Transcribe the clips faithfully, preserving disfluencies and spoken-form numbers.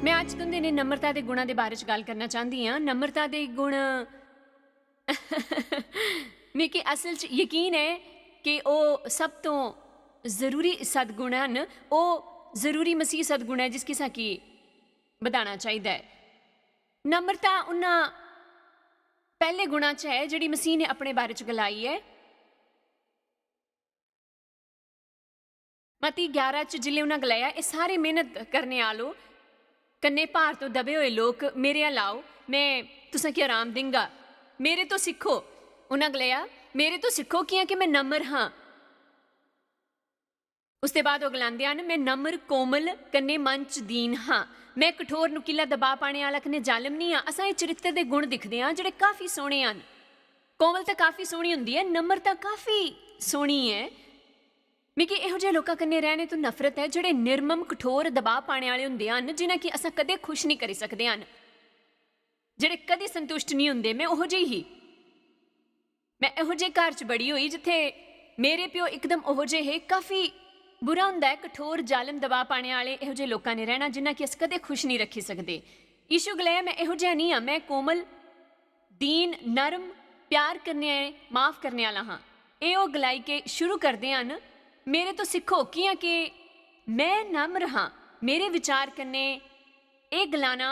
में अज्ज तुं'दे ने नम्रता दे गुणा दे बारे च गल्ल करना चांह्दी आं। नम्रता दे गुण मिगी असल च यकीन ऐ कि ओह् सब तों जरूरी सद्गुण न, ओह् जरूरी मसीह सद्गुण ऐ जिसगी असें बधाना चाहिदा ऐ। नम्रता उन्ना पैह्ले गुणा च ऐ जेह्ड़ी मसीह ने अपने बारे च गलाई ऐ। मती ग्यारह च जिसलै उन्ना गलाया, "एह् सारे मेहनत करने आह्लो, कन्नै भार तो दबे होए लोक, मेरे अल्ल आओ, में तुसेंगी आराम दिंगा। मेरे तो सिक्खो।" उन्ना गलाया, "मेरे तो सिक्खो, कि'यां कि में नम्र हां।" उसदे बाद ओह् गलांदे हन, "में नम्र, कोमल, कन्नै मन च दीन हां। में कठोर, नुकीला, दबाऽ पाने आह्ला कन्नै जालम निं हां।" असां एह् चरित्र दे गुण दिखदे आं जेह्ड़े काफी सोह्ने हन। कोमलता काफी सोह्नी होंदी ऐ, नम्रता काफी सोह्नी ऐ। मिगी एहो जेह् लोकां कन्नै रैह्ने तो नफरत ऐ जेह्ड़े निर्मम, कठोर, दबाऽ पाने आह्ले होंदे हन, जि'नें गी असां कदें खुश निं करी सकदे हन, जेह्ड़े कदें संतुष्ट निं होंदे। में ओहो जेही ही। में एहो जेह् घर च बड़ी होई जित्थै मेरे प्यो इकदम ओहो जेह् हे। काफी बुरा होंदा ऐ कठोर, जालम, दबाऽ पाने आह्ले एहो जेह् लोकां ने रैह्ना जिन्ना कि अस कदें खुश निं रक्खी सकदे। यीशु गलाया, "में एहो जेहा निं आं, में कोमल, दीन, नरम, प्यार करने, माफ करने आह्ला हां।" एह् ओह् गलाई के शुरू करदे हन, "मेरे तो सिक्खो, कि'यां के में नम्र हां।" मेरे विचार कन्नै एह् गलाना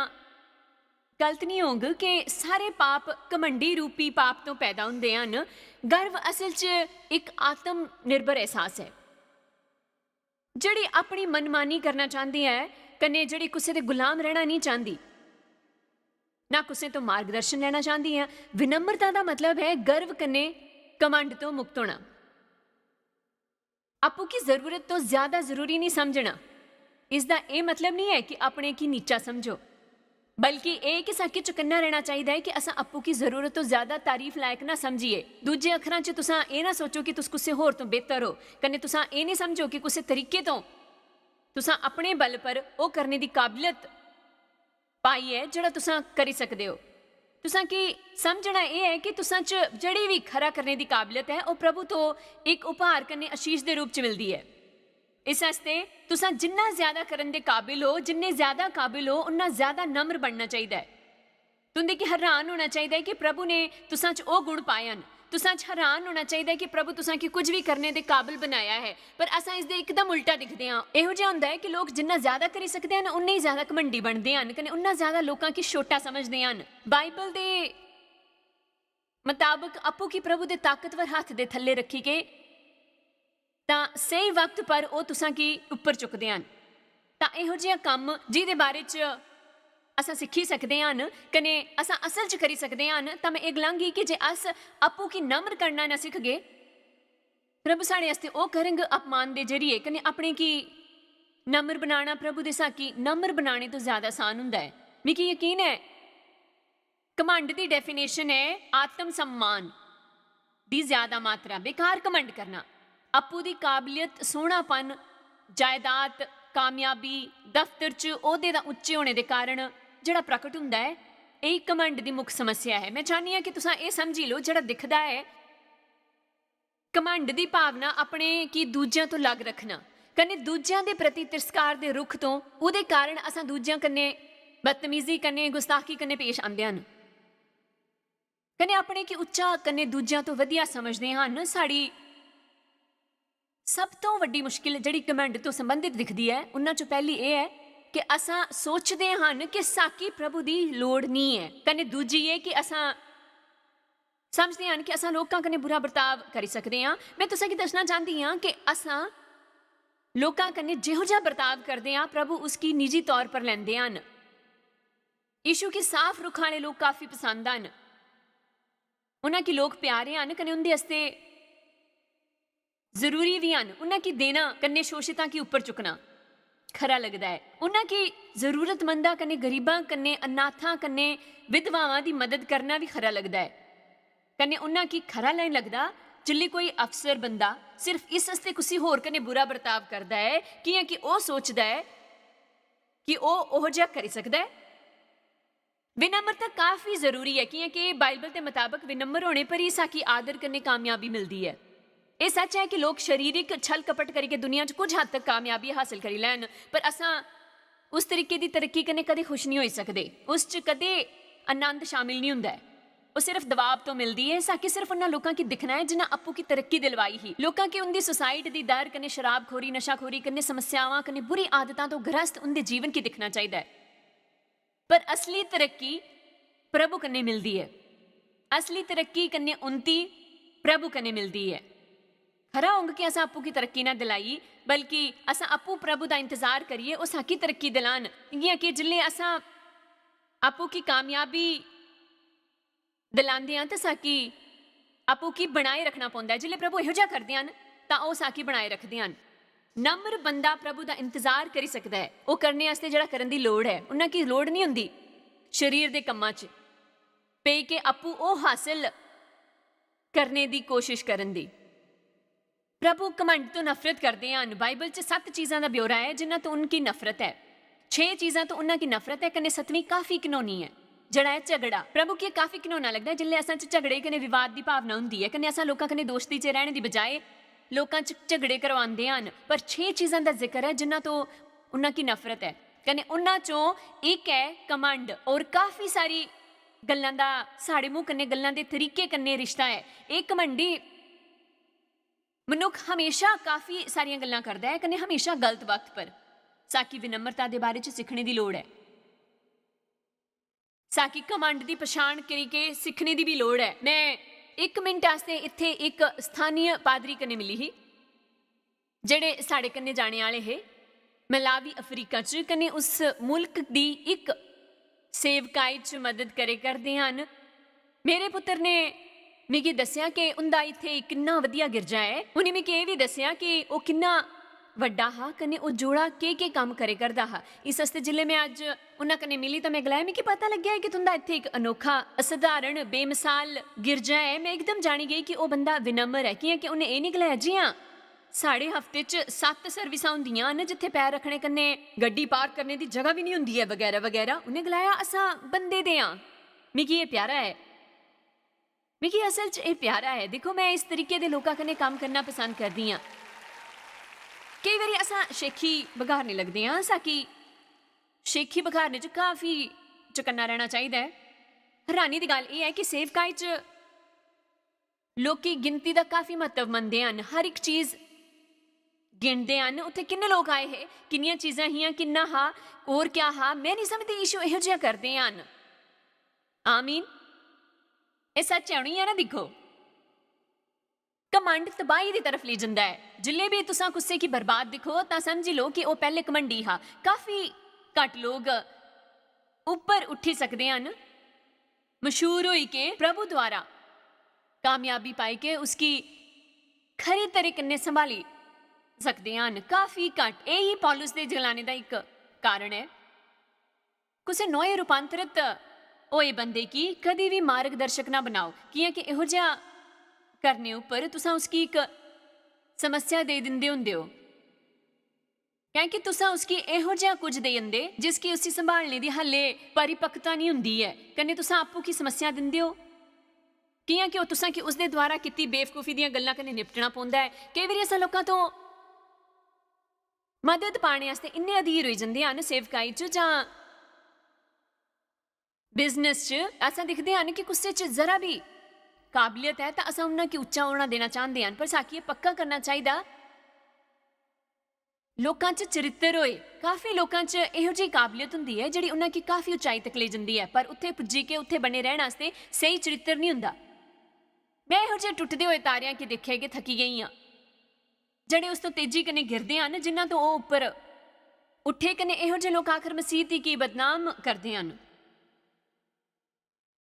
गलत निं होंग कि सारे पाप घमंडी रूपी पाप तो पैदा होंदे हन। गर्व असल च इक आत्म निर्भर एहसास ऐ, जेह्ड़ी अपनी मनमानी करना चांह्दी ऐ, कन्नै जेह्ड़ी कुसै दे गुलाम रैह्ना निं चांह्दी, ना कुसै तो मार्गदर्शन लैना चांह्दी ऐ। विनम्रता दा मतलब ऐ गर्व कन्नै घमंड तो मुक्त होना। आपूं की जरूरत तो ज्यादा जरूरी निं समझना। इसदा एह् मतलब निं ऐ कि अपने की नीचा समझो, बल्कि एह् कि सां कि चकन्ना रैह्ना चाहिदा ऐ कि असां आपूं की जरूरत तो ज्यादा तारीफ लायक ना समझिए। दूजे अक्खरां च तुसां एह् ना सोचो कि तुस कुसै होर तो बेहतर हो, कन्नै तुसां एह् निं समझो कि कुसै तरीके तो तुसां अपने बल पर ओह् करने दी काबलियत पाई ऐ जेह्ड़ा तुसां करी सकदे ओ। तुसां की समझना एह् ऐ कि तुसां च जेह्ड़ी बी खरा करने दी काबलियत ऐ, ओह् प्रभु तो इक उपहार कन्नै आशीष दे रूप च मिलदी ऐ। इस आस्तै तुसां जिन्ना ज्यादा करन दे काबिल ओ, जिन्ने ज्यादा काबिल ओ, उन्ना ज्यादा नम्र बनना चाहिदा ऐ। तुं'दे गी हैरान होना चाहिदा ऐ कि प्रभु ने तुसां च ओह् गुण पाए न। तुसां च हैरान होना चाहिदा ऐ कि प्रभु तुसां गी कुछ बी करने दे काबिल बनाया ऐ, पर असां इसदे इकदम उल्टा दिखदे आं। एहो जेहा होंदा ऐ कि लोक जिन्ना ज्यादा करी सकदे हन, उन्ने ही ज्यादा घमंडी बनदे हन, कन्नै उन्ना ज्यादा लोकां गी छोटा समझदे हन। बाइबल दे मताबक आपूं गी प्रभु दे ताकतवर हत्थ दे थल्ले रक्खी के तां स्हेई वक्त पर ओह् तुसां गी उप्पर चुकदे हन। तां एहो जेहा कम्म जिदे बारे च असां सिक्खी सकदे हन, कन्नै असां असल च करी सकदे हन, तां में एह् गलांगी कि जे अस आपूं गी नम्र करना ना सिखगे, प्रभु साढ़े आस्तै ओह् करंग अपमान दे जरिए, कन्नै अपने गी नम्र बनाना प्रभु दे साकी नम्र बनाने तो ज्यादा आसान हुंदा ऐ। मिगी यकीन ऐ, घमंड दी डेफिनेशन ऐ आत्म सम्मान दी ज्यादा मात्रा, बेकार घमंड करना, आपूं दी काबलियत, सोहनापन, जायदाद, कामयाबी, दफ्तर च ओह्दे दा उच्चे होने दे कारण जेह्ड़ा प्रकट हुंदा ऐ, एही घमंड दी मुक्ख समस्या ऐ। में चाह्न्नी आं कि तुसां एह् समझी लो, जेह्ड़ा दिखदा ऐ घमंड दी भावना अपने गी दूजियां तो लग रखना, कन्नै दूजियां दे प्रति तिरस्कार दे रुख तो, ओह्दे कारण असां दूजियां कन्नै बदतमीजी कन्नै, गुस्ताखी कन्नै पेश आंदे हन, कन्नै अपने गी उच्चा कन्नै दूजियां तो वधिया समझदे हन। साढ़ी सब तो वड्डी मुश्किल जेह्ड़ी घमंड तो संबंधित दिखदी ऐ, उन्हां चों पैह्ली एह् ऐ कि असां सोचदे हन कि साकी प्रभु दी लोड़ निं ऐ, कन्नै दूजी एह् कि असां समझदे हन कि असां लोकां कन्नै बुरा बर्ताव करी सकदे आं। में तुसें गी दस्सना चांह्दी आं कि असां लोकां कन्नै जेहो जिहा बर्ताव करदे आं, प्रभु उसगी निजी तौर पर लैंदे हन। यीशु गी साफ रुख आह्ले लोक काफी पसंद हन। उन्हां गी लोक प्यारे हन कन्नै उं'दे आस्तै जरूरी बी हन। उन्हां गी देना कन्नै शोशतां गी उप्पर चुकना खरा लगदा ऐ। उन्हां गी जरूरतमंदां कन्नै, गरीबां कन्नै, अनाथां कन्नै, विधवावां दी मदद करना बी खरा लगदा ऐ। कन्नै उन्हां गी खरा नेईं लगदा जिल्लै कोई अफसर बंदा सिर्फ इस आस्तै कुसी होर कन्नै बुरा बर्ताव करदा ऐ, कि'यां कि ओह् सोचदा ऐ कि ओह् ओहो जेहा करी सकदा ऐ। विनम्रता काफी जरूरी ऐ, कि'यां कि बाइबल दे मताबक विनम्र होने पर ही साकी आदर कन्नै कामयाबी मिलदी ऐ। एह् सच ऐ कि लोक शारीरिक छल कपट करियै दुनिया च कुछ हद तक कामयाबी हासल करी लैन, पर असां उस तरीके दी तरक्की कन्नै कदें खुश नहीं होई सकदे। उस च कदें आनंद शामिल नहीं हुंदा ऐ। ओह् सिर्फ दबाव तो मिलदी ऐ। साकी सिर्फ उन्हां लोकां गी दिक्खना ऐ जिन्हां आपूं गी तरक्की दिलवाई ही। लोकां गी उंदी सुसाइड दी दर कन्नै, शराबखोरी, नशाखोरी कन्नै, समस्यावां कन्नै, बुरी आदतां तो ग्रस्त उंदे जीवन गी दिक्खना चाहिदा ऐ। पर असली तरक्की प्रभु कन्नै मिलदी ऐ। असली तरक्की कन्नै उन्नति प्रभु कन्नै मिलदी ऐ। खरा होंग कि असां आपूं गी तरक्की ना दिलाई, बल्कि असां आपूं प्रभु दा इंतजार करियै ओह् साकी तरक्की दिलान। इ'यां कि जिसलै असां आपूं गी कामयाबी दिलांदे आं, ते साकी आपूं गी बनाए रखना पौंदा ऐ। जिसलै प्रभु एहो जेहा करदे हन, तां ओह् साकी बनाए रखदे हन। नम्र बंदा प्रभु दा इंतजार करी सकदा ऐ, ओह् करने आस्तै जेह्ड़ा करन दी लोड़ ऐ। उन्हां गी लोड़ निं होंदी शरीर दे कम्मां च पेई के आपूं ओह् हासल करने दी कोशिश करन दी। प्रभु घमंड तो नफरत करदे हन। बाइबल च सत्त चीजां दा ब्यौरा ऐ जिन्हां तो उनकी नफरत ऐ। छे चीजां तो उन्हां की नफरत ऐ, कन्नै सतवीं काफी घिनौनी ऐ, जेह्ड़ा ऐ झगड़ा। प्रभु गी काफी घिनौना लगदा ऐ जिसलै असां च झगड़े कन्नै विवाद दी भावना हुंदी ऐ, कन्नै असां लोकां कन्नै दोस्ती च रैह्ने दी बजाए लोकां च झगड़े करवांदे हन। पर छे चीजां दा जिक्र ऐ जिन्हां तो उन्हां की नफरत ऐ, कन्नै उन्हां चों इक ऐ घमंड। और काफी सारी गल्लां दा साढ़े मुंह कन्नै, गल्लां दे तरीके कन्नै रिश्ता ऐ। एह् घमंडी मनुक्ख हमेशा काफी सारियां गल्लां करदा ऐ, कन्नै हमेशा गलत वक्त पर। साकी विनम्रता दे बारे च सिक्खने दी लोड़ ऐ। साकी घमंड दी पछाण करी के सिक्खने दी भी लोड़ ऐ। मैं इक मिनट आस्तै इत्थै इक स्थानीय पादरी कन्नै मिली ही, जेह्ड़े साढ़े कन्नै जाने आह्ले हे। मलावी अफ्रीका च, कन्नै उस मुल्क दी इक सेवकाई च मदद करे करदे हन। मेरे पुत्तर ने मिगी दस्सेआ कि उं'दा इत्थै किन्ना वधिया गिरजा ऐ। उ'नें मिगी एह् बी दस्सेआ कि ओह् किन्ना बड्डा हा, कन्नै ओह् जोड़ा केह्-केह् कम्म करे करदा हा। इस आस्तै जिसलै में अज्ज उन्हां कन्नै मिली, तां में गलाया, "मिगी पता लग्गेआ ऐ कि तुं'दा इत्थै इक अनोखा, असधारण, बेमिसाल गिरजा ऐ।" में इकदम जानी गेई कि ओह् बंदा विनम्र ऐ, कि'यां कि उ'न्नै एह् निं गलाया, "जि'यां साढ़े हफ्ते च सत्त सर्विसां होंदियां न, जित्थै पैर रक्खने कन्नै गड्डी पार्क करने दी जगह बी निं होंदी ऐ," बगैरा बगैरा। उ'न्नै गलाया, "असां बंदे दे आं।" मिगी एह् प्यारा ऐ। मिगी असल च एह् प्यारा ऐ। दिक्खो, में इस तरीके दे लोकां कन्नै कम्म करना पसंद करदी आं। केई बारी असां शेखी बघारने लगदे आं। असां की शेखी बघारने च काफी चकन्ना रैह्ना चाहिदा ऐ। हैरानी दी गल्ल एह् ऐ कि सेवकाई च लोकी गिनती दा काफी म्हत्तव मनदे हन। हर इक चीज गिनदे हन। उत्थै किन्ने लोक आए हे, किन्नियां चीजां हियां, किन्ना हा, होर क्या हा, में निं समझदी यीशु एहो जेहा करदे हन। आमीन। एह् सच्च ऐ, उ'नें ना दिक्खो। घमंड तबाही दी तरफ लेई जंदा ऐ। जिसलै बी तुसां कुसै गी बर्बाद दिक्खो, तां समझी लैओ कि ओह् पैह्ले घमंडी हा। काफी घट्ट लोक उप्पर उठी सकदे हन, मशहूर होई के प्रभु द्वारा कामयाबी पाई के उसगी खरे तरे कन्नै संभाली सकदे हन। काफी घट्ट। एही पौलुस दे गलाने दा इक कारण ऐ। कुसै नोए रूपांतरत होए बंदे गी कदी बी मार्गदर्शक ना बनाओ, कि'यां कि एहो जेहा करने उप्पर तुसां उसगी इक समस्या देई दिंदे होंदे ओ। कैंह् कि तुसां उसगी एहो जेहा कुछ देई जंदे जिसगी उसी संभालने दी हाले परिपक्वता निं हुंदी ऐ, कन्नै तुसां आपूं गी समस्या दिंदे ओ। कि'यां कि ओह् तुसां गी उसदे द्वारा कीती बेवकूफी दियां गल्लां कन्नै निपटना पौंदा ऐ। केई बारी असां लोकां तो मदद पाने आस्तै इन्ने अधीर होई जंदे हन सेवकाई च जां बिजनेस च। असां दिखदे हन कि कुसै च जरा बी काबलियत ऐ तां असां उन्हां गी उच्चा होना देना चांह्दे हन, पर साकी एह् पक्का करना चाहिदा लोकां च चरित्र होए। काफी लोकां च एहो जेही काबलियत हुंदी ऐ जेह्ड़ी उन्हां गी काफी उचाई तक लेई जंदी ऐ, पर उत्थै पुज्जी के उत्थै बने रैह्न आस्तै स्हेई चरित्र निं हुंदा। में एहो जेह् टुटदे होए तारेआं गी दिक्खियै गै थक्की गेई आं, जेह्ड़े उस तो तेजी कन्नै गिरदे हन जिन्ना तो ओह् उप्पर उठे। कन्नै एहो जेह् लोक आखर मसीह दी की बदनाम करदे हन।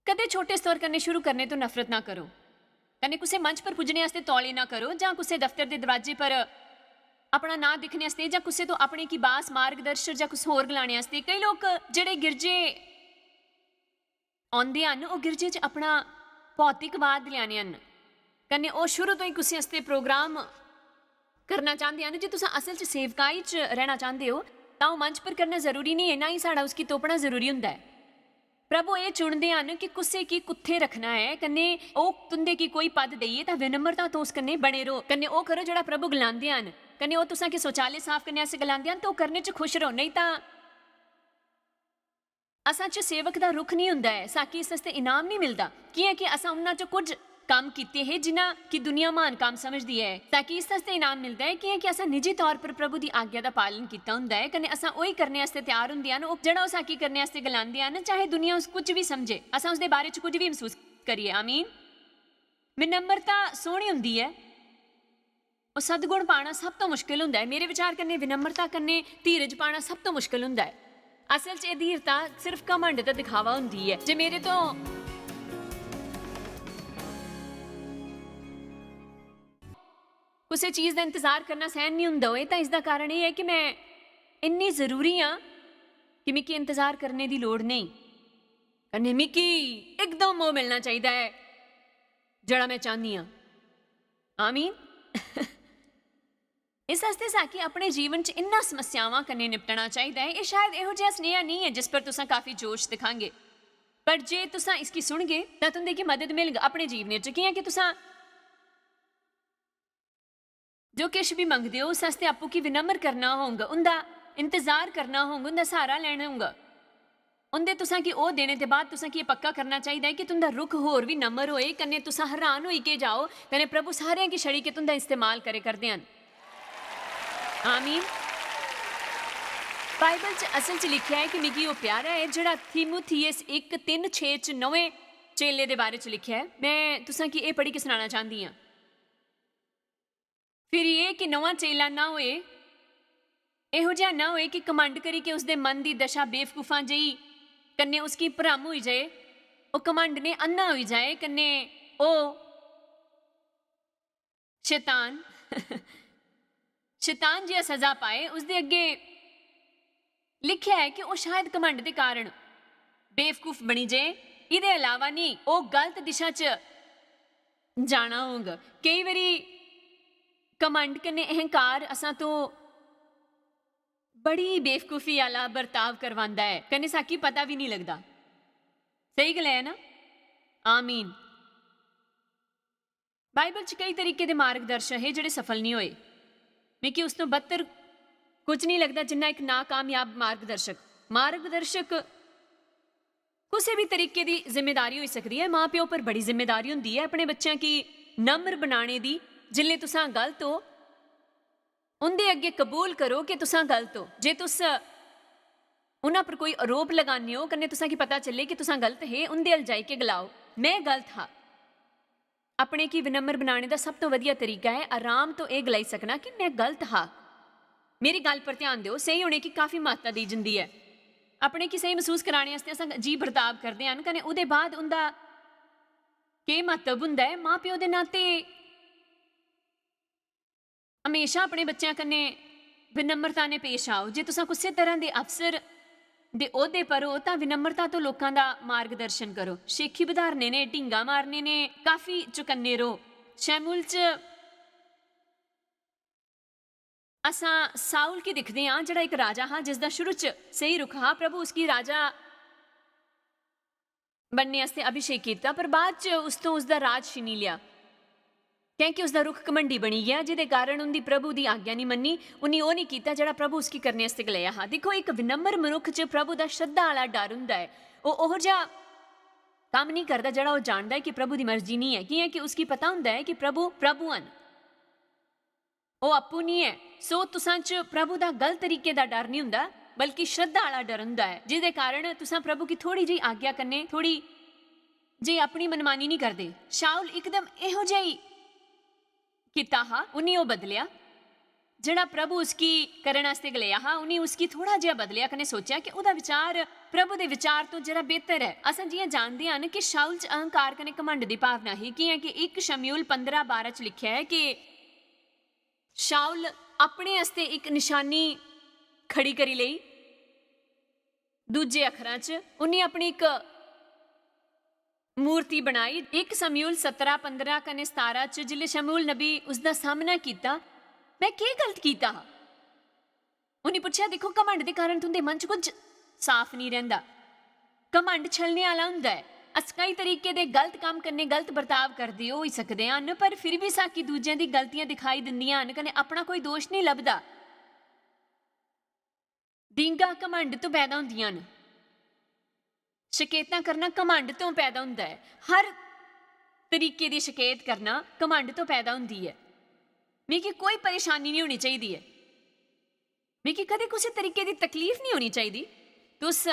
कदें छोटे स्तर कन्नै शुरू करने तो नफरत ना करो, कन्नै कुसै मंच पर पुज्जने आस्तै तौले ना करो, जां कुसै दफ्तर दे दरवाजे पर अपना नांऽ दिक्खने आस्तै, जां कुसै तो अपने की बास, मार्गदर्शक जां कुछ होर गलाने आस्तै। केई लोक जेह्ड़े गिरजे औंदे हन, ओह् गिरजे च अपना भौतिकवाद लेआने हन, कन्नै ओह् शुरू तो ही कुसै आस्तै प्रोग्राम करना चांह्दे हन। जे तुस असल च सेवकाई च रैह्ना चांह्दे ओ, तां ओह् मंच पर करना जरूरी निं ऐ, ना ही साढ़ा उसगी तोपना जरूरी हुंदा ऐ। प्रभु एह् चुनदे हन कि कुसै गी कुत्थै रक्खना ऐ, कन्नै ओह् तुं'दे गी कोई पद देइयै तां विनम्रता तो उस कन्नै बने र'वो, कन्नै ओह् करो जेह्ड़ा प्रभु गलांदे हन, कन्नै ओह् तुसां गी शौचालय साफ करने आस्तै गलांदे हन, तां ओह् करने च खुश र'वो, नेईं तां असां च सेवक दा रुख निं हुंदा ऐ, साकी इस आस्तै इनाम निं मिलदा, कि'यां कि असां उन्हां च कुझ कम्म कीते हे जिन्हां कि दुनिया म्हान कम्म समझदी ऐ। साकी इस आस्तै इनाम मिलदा ऐ कि'यां कि असां निजी तौर पर प्रभु दी आज्ञा दा पालन कीता हुंदा ऐ, कन्नै असां ओही करने आस्तै त्यार हुंदे हन, ओह् जेह्ड़ा ओह् साकी करने आस्तै गलांदे हन, चाहे दुनिया उस कुझ बी समझे, असां उसदे बारे च कुझ बी मसूस करिए। आमीन। विनम्रता सोह्नी हुंदी ऐ। ओह् सद्गुण पाना सब तो मुश्किल हुंदा ऐ। मेरे विचार कन्नै विनम्रता कन्नै धीरज पाना सब तो मुश्किल हुंदा ऐ। असल च एह् धीरता सिर्फ घमंड ते दिखावा हुंदी ऐ। जे मेरे तो कुसै चीज दा इंतजार करना सैह्न निं हुंदा होए, तां इसदा कारण एह् ऐ कि में इन्नी जरूरी आं कि मिगी इंतजार करने दी लोड़ नेईं। कन्नै मिगी एकदम ओह् मिलना चाहिदा ऐ जेह्ड़ा में चाह्न्नी आं। आमीन। इस आस्तै साकी अपने जीवन च इन्ना समस्यावां कन्नै निपटना चाहिदा ऐ। एह् शायद एहो जेहा सनेहा नेईं ऐ जिस पर तुसां काफी जोश दिखांगे, पर जे तुसां इसगी सुनगे तां तुं'दे गी मदद मिलग अपने जीवने च, कि'यां कि तुसां जो किश बी मंगदे ओ, उस आस्तै आपूं गी विनम्र करना होंग, उं'दा इंतजार करना होंग, उं'दा स्हारा लैना होंग। उं'दे तुसां गी ओह् देने दे बाद तुसां गी एह् पक्का करना चाहिदा ऐ कि तुं'दा रुख होर बी नम्र होए, कन्नै तुसां हैरान होई के जाओ, कन्नै प्रभु सारेआं गी छड़ी के तुं'दा इस्तेमाल करे करदे हन। आमीन। बाइबल च असल च लिखेआ ऐ कि मिगी ओह् प्यारा ऐ जेह्ड़ा थीमुथियस 1:3, 6 च नमें चेले दे बारे च लिखेआ ऐ। में तुसां गी एह् पढ़ी के सनाना चांह्दी आं। फिर एह् कि नमां चेला ना होए, एहो जेहा ना होए कि घमंड करी के उसदे मन दी दशा बेवकूफां जेही कन्नै उसकी भ्रम होई जाए, ओह् घमंड ने अन्ना होई जाए, कन्नै ओह् शैतान, शैतान जेहा सजा पाए। उसदे अग्गें लिखेआ ऐ कि ओह् शायद घमंड दे कारण बेवकूफ बनी जे, एह्दे अलावा निं ओह् गलत दिशा च जाना होग। केई बारी घमंड कन्नै अहंकार असां तो बड़ी बेवकूफी आह्ला बर्ताव करवांदा ऐ, कन्नै साकी पता बी निं लगदा। स्हेई गलाया ना? आमीन। बाइबल च केई तरीके दे मार्गदर्शक हे जेह्ड़े सफल निं होए। मिगी उस तो बदतर कुछ निं लगदा जिन्ना इक नाकामयाब मार्गदर्शक। मार्गदर्शक कुसै बी तरीके दी जिम्मेदारी होई सकदी ऐ। मां प्यो पर बड़ी जिम्मेदारी होंदी ऐ अपने बच्चें गी नम्र बनाने दी। जिसलै तुसां गलत ओ, उं'दे अग्गें कबूल करो कि तुसां गलत ओ। जे तुस उन्हां पर कोई आरोप लगाने ओ, कन्नै तुसां गी पता चले कि तुसां गलत हे, उं'दे अल जाई के गलाओ, "में गलत हा।" अपने गी विनम्र बनाने दा सब तो वधिया तरीका ऐ आराम तो एह् गलाई सकना कि में गलत हा। मेरी गल्ल पर ध्यान देओ, स्हेई होने गी काफी म्हत्ता दी जंदी ऐ। अपने गी स्हेई मसूस कराने आस्तै असां जी बर्ताव करदे हन, कन्नै ओह्दे बाद उं'दा केह् म्हत्तव हुंदा ऐ? मां प्यो दे नाते म्हेशा अपने बच्चें कन्नै विनम्रता ने पेश आओ। जे तुसां कुसै तरह दे अफसर दे ओह्दे पर ओ, तां विनम्रता तो लोकां दा मार्गदर्शन करो। शेखी बधारने ने, ढींगा मारने ने काफी चुकन्ने रहो। शैमूल च असां साउल गी दिखदे आं, जेह्ड़ा इक राजा हा, जिसदा शुरू च स्हेई रुख हा। प्रभु उसगी राजा बनने आस्तै अभिषेक कीता, पर बाद च उस तो उसदा राज छिनी लिया, क्योंकि उसदा रुख घमंडी बनी गया, जेह्दे कारण उंदी प्रभु दी आज्ञा निं मन्नी। उन्नी ओह् निं कीता जेह्ड़ा प्रभु उसगी करने आस्तै गलाया हा। दिक्खो, इक विनम्र मनुक्ख च प्रभु दा श्रद्धा आह्ला डर हुंदा ऐ। ओह् ओहो जेहा कम्म निं करदा जेह्ड़ा ओह् जानदा ऐ कि प्रभु दी मर्जी निं ऐ, कि'यां कि उसगी पता हुंदा ऐ कि प्रभु, प्रभु हन। ओह् आपूं निं ऐ। सो तुसां च प्रभु दा गलत तरीके दा डर निं हुंदा, बल्कि श्रद्धा आह्ला डर हुंदा ऐ, जेह्दे कारण तुसां प्रभु गी थोड़ी जेही आज्ञा कन्नै थोड़ी जेही अपनी मनमानी निं करदे। शाऊल इकदम एहो जेही कीता हा, उन्नी ओह् बदलेआ। जेह्ड़ा प्रभु उसगी करण आस्तै गलेआ हा, उन्नी उसगी थोड़ा जेहा बदलेआ कन्नै सोचेआ कि ओह्दा विचार प्रभु दे विचार तो जरा बेहतर ऐ। असां जि'यां जानदे हन कि शाऊल च अहंकार कन्नै घमंड दी भावना ही, कि'यां कि 1 शमूएल 15:12 च लिखेआ ऐ कि शाऊल अपने आस्तै इक निशानी खड़ी करी लेई। दूजे अखरां च उन्नी अपनी इक मूर्ति बनाई। 1 शमूएल 17:15 कन्नै 17 च जिसलै शमूएल नबी उसदा सामना कीता, "मैं केह् गलत कीता हा?" उन्नी पुच्छेआ, दिक्खो, घमंड दे कारण तुंदे मन च कुछ साफ निं रैंह्दा। घमंड छलने आह्ला हुंदा ऐ। अस केई तरीके दे गलत कम्म कन्नै गलत बर्ताव करदे होई सकदे हन, पर फिर बी साकी दूजें दी गलतियां दिखाई दिंदियां हन कन्नै अपना कोई दोश निं लभदा। डींगा घमंड तो पैदा होंदियां न। शकैतां करना घमंड तो पैदा होंदा ऐ। हर तरीके दी शकैत करना घमंड तो पैदा होंदी ऐ। मिगी कोई परेशानी नहीं होनी चाहिदी ऐ। मिगी कदें कुसै तरीके दी तकलीफ नहीं होनी चाहिदी। तुस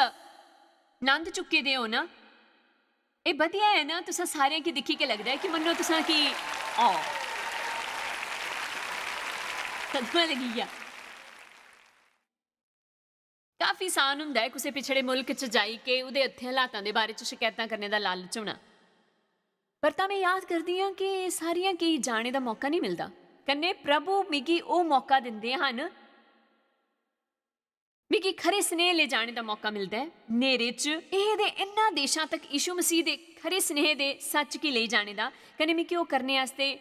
नंद चुक्के दे ओ ना, एह् बधिया ऐ ना? तुसां सारें गी दिक्खी के लगदा ऐ कि मन्नो तुसां की, आओ, सदमा लगी गेआ। काफी आसान हुंदा ऐ कुसै पिछड़े मुल्क च जाई के उ'दे हत्थें हालातां दे बारे च शकैतां करने दा लालच होना। पर तां में याद करदी आं कि सारियां गी जाने दा मौका नेईं मिलदा। कन्नै प्रभु मिगी ओह् मौका दिंदे हन, मिगी खरे स्नेह लेई जाने दा मौका मिलदा ऐ। न्हेरे च एह् दे इन्ना देशां तक यीशु मसीह दे खरे स्नेह दे सच्च गी लेई जाने दा, कन्नै मिगी ओह् करने आस्तै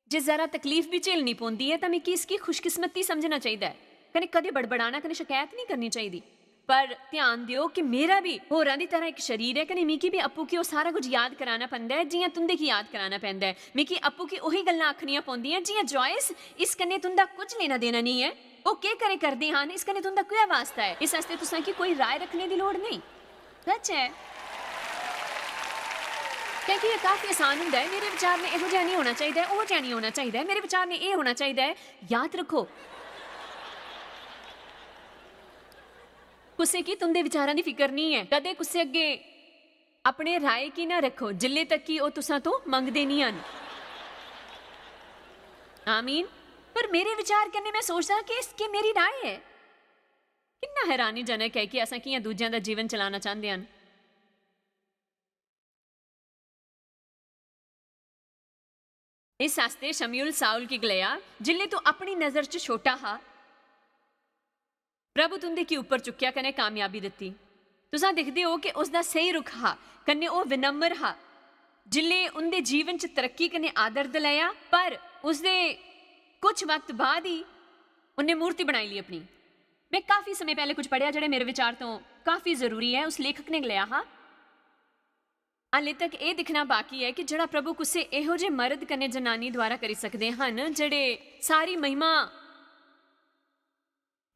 जे जरा तकलीफ बी झेलनी पौंदी ऐ, तां मिगी इसगी खुशकिस्मती समझना चाहिदा ऐ। कन्नै कदें बड़बड़ाना कन्नै शकैत नेईं करनी चाहिदी। पर ध्यान देओ कि मेरा बी होरां दी तरह इक शरीर ऐ, कन्नै मिगी बी आपूं गी ओह् सारा कुछ याद कराना पैंदा ऐ, जि'यां तुं'दे गी याद कराना पैंदा ऐ। मिगी आपूं गी ओही गल्लां आखनियां पौंदियां, जि'यां, "जॉयस, इस कन्नै तुं'दा कुछ लेना देना नेईं ऐ। ओह् केह् करै करदे हन, इस कन्नै तुं'दा केह् वास्ता ऐ?" इस आस्तै तुसां गी कोई राय रक्खने दी लोड़ नेईं। सच ऐ। क्योंकि एह् काफी आसान होंदा ऐ, "मेरे विचार ने एहो जेहा नेईं होना चाहिदा ऐ, ओहो जेहा नेईं होना चाहिदा ऐ, मेरे विचार ने एह् होना चाहिदा ऐ।" याद रक्खो, कुसै गी तुं'दे विचारां दी फिकर नेईं ऐ। कदें कुसै अग्गें अपने राय गी ना रक्खो, जिल्ले तक कि ओह् तुसां तो मंगदे नेईं हन। आमीन। पर मेरे विचार कन्नै में सोचदा कि इस, केह् मेरी राय ऐ? किन्ना हैरानीजनक ऐ कि असां कि'यां दूजेआं दा जीवन चलाना चांह्दे हन। इस आस्तै शमूएल शाऊल गी गलाया, "जिल्ले तू अपनी नजर च छोटा हा, प्रभु तुं'दे की उप्पर चुक्केआ कन्नै कामयाबी दित्ती।" तुसां दिखदे ओ कि उसदा स्हेई रुख हा, कन्नै ओह् विनम्र हा। जिल्ले उं'दे जीवन च तरक्की कन्नै आदर दिलाया, पर उसदे कुछ वक्त बाद ही उन्नै मूर्ति बनाई लेई अपनी। में काफी समें पैह्ले कुछ पढ़ेआ, जेह्ड़ा मेरे विचार तो काफी जरूरी ऐ। उस लेखक ने गलाया हा, "हाले तक एह् दिक्खना बाकी ऐ कि जेह्ड़ा प्रभु कुसै एहो जे मर्द कन्नै जनानी द्वारा करी सकदे हन, जेह्ड़े सारी महिमा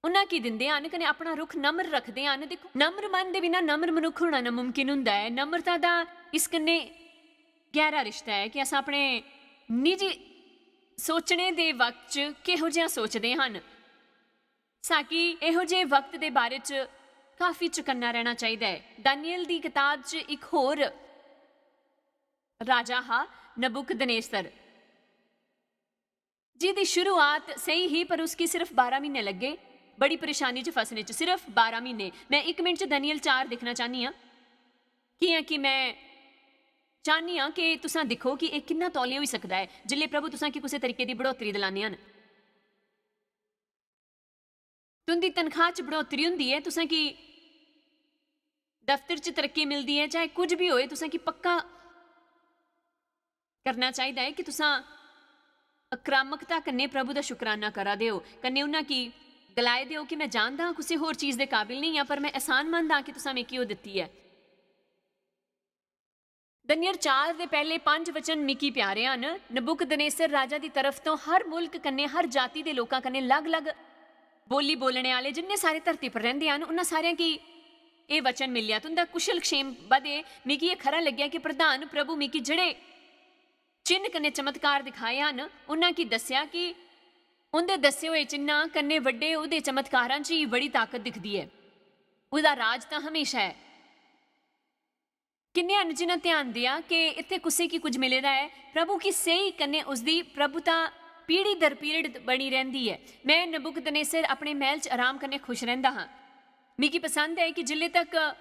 उन्हां गी दिंदे हन कन्नै अपना रुख नम्र रखदे हन।" दिक्खो, नम्र मन दे बिना नम्र मनुक्ख होना नामुमकिन हुंदा ऐ। नम्रता दा इस कन्नै गैह्रा रिश्ता ऐ कि अस अपने निजी सोचने दे वक्त च किहो जेहा सोचदे हन। साकी एहो जे वक्त दे बारे च काफी चकन्ना रैह्ना चाहिदा ऐ। दानियल दी कताब च इक होर राजा हा, नबुकदनेस्सर, जिदी शुरुआत स्हेई ही, पर उसकी सिर्फ बारां म्हीने लग्गे, बड़ी परेशानी च फसने च सिर्फ बारां म्हीने। मैं इक मिनट च दानियल चार दिक्खना चाह्न्नी आं, कि'यां कि मैं चाह्न्नी आं कि तुसां दिक्खो कि एह् किन्ना तौले होई सकदा ऐ, जिसलै प्रभु तुसां गी कुसै तरीके दी बढ़ोतरी दिलाने हन। तुं'दी तनखाह च बढ़ोतरी हुंदी ऐ, तुसें गी दफ्तर च तरक्की मिलदी ऐ, चाहे कुछ बी होए, तुसें गी पक्का करना चाहिदा ऐ कि तुसां आक्रामकता कन्नै प्रभु दा शुकराना करा दे ओ, कन्नै उन्हां गी गलाए दे ओ कि मैं जानदा हां कुसै होर चीज दे काबिल नेईं आं, पर मैं एहसानमंद आं कि तुसां मिगी ओह् दित्ती ऐ। दानियल चार दे पैह्ले पंज वचन मिगी प्यारे हन। नबुकदनेस्सर राजा दी तरफ तो हर मुल्क कन्नै, हर जाति दे लोकां कन्नै लग-लग बोली बोलने आह्ले जिन्ने सारे धरती पर रैंह्दे हन, उन्हां सारेआं गी एह् वचन मिलेआ, "तुं'दा कुशल क्षेम बधे।" मिगी एह् खरा लग्गेआ कि प्रधान प्रभु मिगी जेह्ड़े चिन्ह कन्नै चमत्कार दिखाए हन, उन्हां गी दस्सेआ कि उं'दे दस्से होए चिन्हां कन्नै बड्डे ओह्दे चमत्कारां च ही बड़ी ताकत दिखदी ऐ। ओह्दा राज तां हमेशा ऐ। किन्ने हन जिन्हां ध्यान देआ कि इत्थै कुसै गी कुछ मिले दा ऐ? प्रभु गी स्हेई कन्नै उसदी प्रभुता पीढ़ी दर पीढ़ी बनी रैंह्दी ऐ। मैं नबुकदनेस्सर अपने मैह्ल च आराम कन्नै खुश रैंह्दा हा। मिगी पसंद ऐ कि जिल्ले तक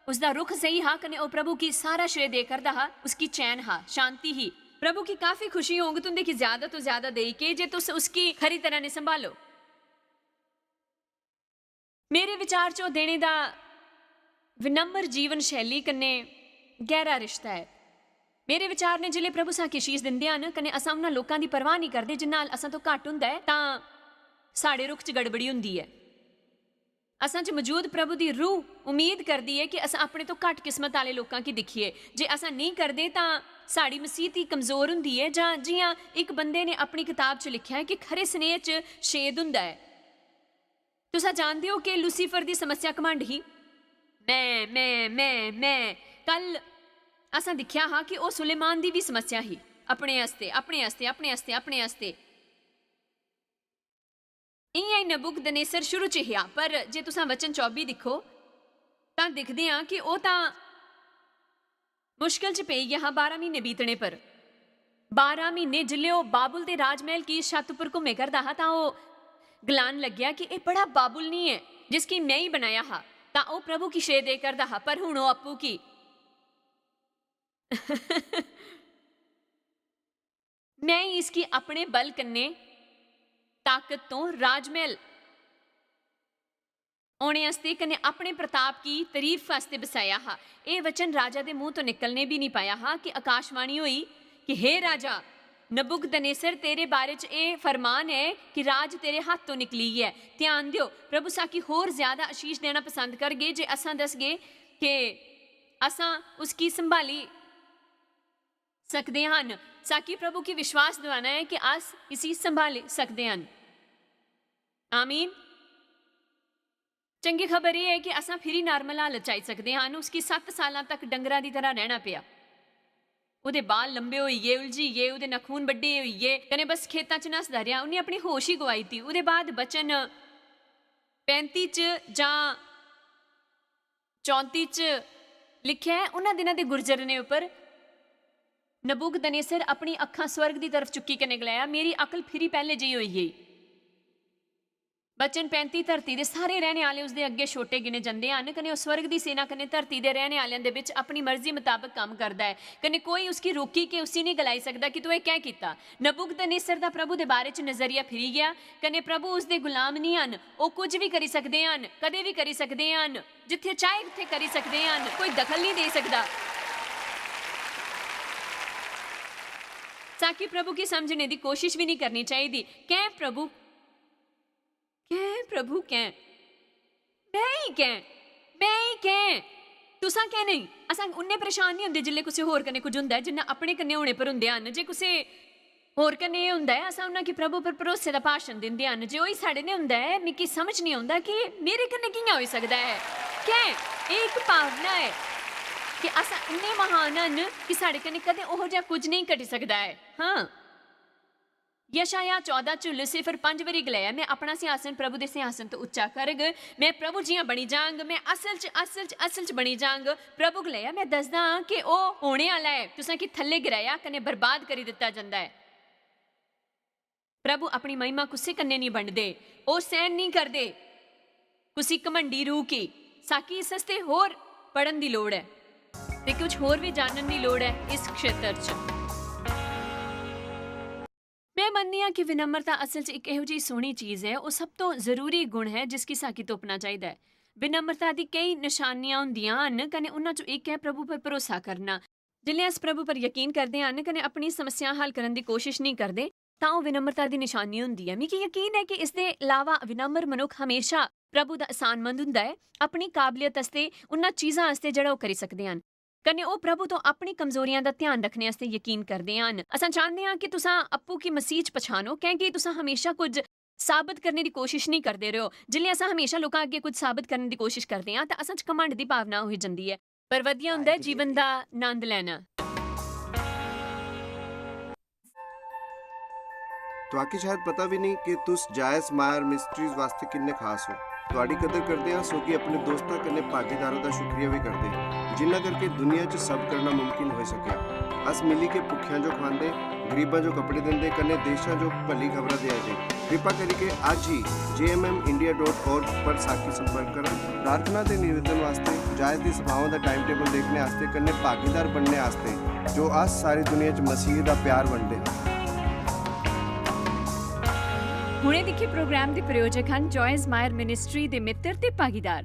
उसदा रुख स्हेई हा कन्नै ओह् प्रभु गी सारा श्रेय दे करदा हा, उसगी चैन हा, शांति ही। प्रभु गी काफी खुशी होंग तुं'दे गी ज्यादा तो ज्यादा देई के जे तुस उसगी खरी तरह नै संभालो। मेरे विचार च ओह् देने दा विनम्र जीवन शैली कन्नै गैह्रा रिश्ता ऐ। मेरे विचार ने जिसलै प्रभु सां किश चीज दिंदे हन कन्नै असां उन्हां लोकां दी परवाह नेईं करदे जिन्ना असां तो घट्ट हुंदा ऐ, तां साढ़े रुख च गड़बड़ी हुंदी ऐ। असां च मजूद प्रभु दी रूह उम्मीद करदी ऐ कि असां अपने तो घट्ट किस्मत आह्ले लोकां गी दिक्खिए। जे असां नेईं करदे, तां साढ़ी मसीह दी कमजोर हुंदी ऐ, जां जि'यां इक बंदे ने अपनी कताब च लिखेआ ऐ कि खरे स्नेह च छेद हुंदा ऐ। तुस जानदे ओ कि लूसीफर दी समस्या घमंड ही। मैं मैं मैं मैं। कल असां दिक्खेआ हा कि ओह् सुलेमान दी बी समस्या ही, अपने आस्तै, अपने आस्तै, अपने आस्तै, अपने आस्तै। इ'यां ही नबूकदनेस्सर शुरू च हिया, पर जे तुसां वचन चौबी दिक्खो, तां दिखदे आं कि ओह् तां मुश्कल च पेई गेआ हा बारां म्हीने बीतने पर। बारां म्हीने जिसलै ओह् बाबुल दे राजमैह्ल की छत्त उप्पर घुम्मे करदा हा, तां ओह् गलान लग्गेआ कि एह् बड़ा बाबुल निं ऐ, जिसगी में ही बनाया हा। तां ओह् प्रभु गी श्रेय दे करदा हा, पर हुन ओह् आपूं की मैं ही इसगी अपने बल कन्नै ताकत तों राजमैह्ल होने आस्तै कन्नै अपने प्रताप गी तरीफ आस्तै बसाया हा। एह् वचन राजा दे मुंह तों निकलने बी निं पाया हा कि आकाशवाणी होई कि हे राजा नबूकदनेस्सर, तेरे बारे च एह् फरमान ऐ कि राज तेरे हत्थ तों निकली गेआ ऐ। ध्यान देओ, प्रभु साकी होर ज्यादा आशीष देना पसंद करगे जे असां दसगे कि असां उसगी संभाली सकदे हन। साकी प्रभु गी विश्वास दिवाना ऐ कि अस इसी संभाली सकदे हन। आमीन। चंगी खबर एह् ऐ कि असां फिरी नार्मल हालत च आई सकदे हन। उसगी सत्त सालां तक डंगरा दी तरह रैह्ना पेआ। ओह्दे बाल लंबे होई गे, उलझी गे, ओह्दे नखून बड्डे होई गे, कन्नै बस खेतां च नसदा रेहा। उन्नै अपनी होश ही गुआई दित्ती। ओह्दे बाद वचन पैंती च जां चौंती च लिखेआ ऐ, उन्हां दिनां दे गुजरने उप्पर नबूकदनेस्सर अपनी अक्खां स्वर्ग दी तरफ चुक्की कन्नै गलाया, मेरी अकल फिरी पैह्ले जेही होई गेई। वचन पैंती, धरती दे सारे रैह्ने आह्ले उसदे अग्गें छोटे गिने जंदे हन, कन्नै ओह् स्वर्ग दी सेना कन्नै धरती दे रैह्ने आह्लें दे बिच अपनी मर्जी मताबक कम्म करदा ऐ, कन्नै कोई उसगी रोकी के उसी निं गलाई सकदा कि तूं एह् कैं कीता। नबूकदनेस्सर दा प्रभु दे बारे च नजरिया फिरी गेआ, कन्नै प्रभु उसदे गुलाम निं हन, ओह् कुछ बी करी सकदे हन, कदें बी करी सकदे हन, जित्थै चाहे उत्थै करी सकदे हन, कोई दखल निं देई सकदा। साकी प्रभु गी समझने दी कोशिश बी निं करनी चाहिदी। कैं प्रभु? कैं प्रभु, कैं? मैं ही कैं? मैं ही कैं? तुसां कैं नेईं? असां उन्ने परेशान निं होंदे जिल्लै कुसै होर कन्नै कुछ होंदा ऐ, जिन्ना अपने कन्नै होने पर होंदे हन। जे कुसै होर कन्नै एह् होंदा ऐ, असां उन्हां गी प्रभु पर भरोसे दा भाशन दिंदे हन। जे ओही साढ़े नै होंदा ऐ, मिगी समझ निं औंदा कि मेरे कन्नै कि'यां होई सकदा ऐ। कैं? एह् इक भावना ऐ कि अस इन्ने म्हान हन कि साढ़े कन्नै कदें ओहो जेहा कुछ नेईं घटी सकदा ऐ। हां। यशायाह चौदां च लूसीफर पंज बारी गलाया, "मैं अपना सिंहासन प्रभु दे सिंहासन तो उच्चा करग, मैं प्रभु जियां बनी जांग, मैं असल च, असल च, असल च बनी जांग।" प्रभु गलाया, "मैं दसदा हां कि ओह् होने आह्ला ऐ, तुसें गी थल्ले गिराया कन्नै बर्बाद करी दित्ता जंदा ऐ।" प्रभु अपनी महिमा कुसै कन्नै निं बंडदे, ओह् सैह्न निं करदे कुसी घमंडी रूह गी। साकी इस आस्तै होर पढ़न दी लोड़ ऐ ते कुछ होर बी जानन दी लोड़ ऐ इस क्षेत्र च। मैं मन्ननी आं कि विनम्रता असल च इक एहो जेही सोह्नी चीज ऐ, ओह् सब तों जरूरी गुण ऐ जिसगी साकी तुप्पना चाहिदा ऐ। विनम्रता दी केई नशानियां होंदियां हन, कन्नै उन्हां चों इक ऐ प्रभु पर भरोसा करना। जिसलै अस प्रभु पर यकीन करदे हन कन्नै अपनी समस्यां हल करन दी कोशिश नेईं करदे, तां ओह् विनम्रता दी नशानी होंदी ऐ। मिगी यकीन ऐ कि इसदे अलावा विनम्र मनुक्ख हमेशा प्रभु दा एहसानमंद हुंदा ऐ, अपनी काबलियत आस्तै, उन्हां चीजां आस्तै जेह्ड़ा ओह् करी सकदे हन। कन्नै ओह् प्रभु तो अपनी कमजोरियां दा ध्यान रखने आस्तै यकीन करदे हन। असां चांह्दे आं कि तुसां अप्पू गी मसीह च पछानो, कैंह्‌कि तुसां हमेशा कुछ साबत करने दी कोशिश नेईं करदे र'वो। जिसलै असां हमेशा लोकां अग्गें कुछ साबत करने दी कोशिश करदे आं, तां असां च घमंड दी भावना होई जंदी ऐ। पर बधिया हुंदा ऐ जीवन दा नंद लैना। तुआकी शायद पता बी नेईं कि तुस जायज मायर मिस्ट्रीज वास्तै किन्ने खास ओ। तुआडी कदर करदे आं, सोगी अपने दोस्तां कन्नै भागीदारों दा शुक्रिया बी करदे, जिन्ना करके दुनिया च सब करना मुमकिन होई सकेआ। अस मिली के भुक्खेआं जो खुआंदे, गरीबां जो कपड़े दिंदे, कन्नै देशां जो भली खबरां देआ दे। कृपा करियै अज्ज ही J M M India dot org पर साकी संपर्क करो। प्रार्थना ते निवेदन वास्तै, जायज दी सभाओं दा टाइम टेबल देखने आस्तै, कन्नै भागीदार बनने आस्तै, जो अस सारी दुनिया च मसीह दा प्यार बंडदे हां। हुणे दिक्खे प्रोग्राम दे प्रायोजक हन जॉयस मायर मिनिस्ट्री दे मित्र ते भागीदार।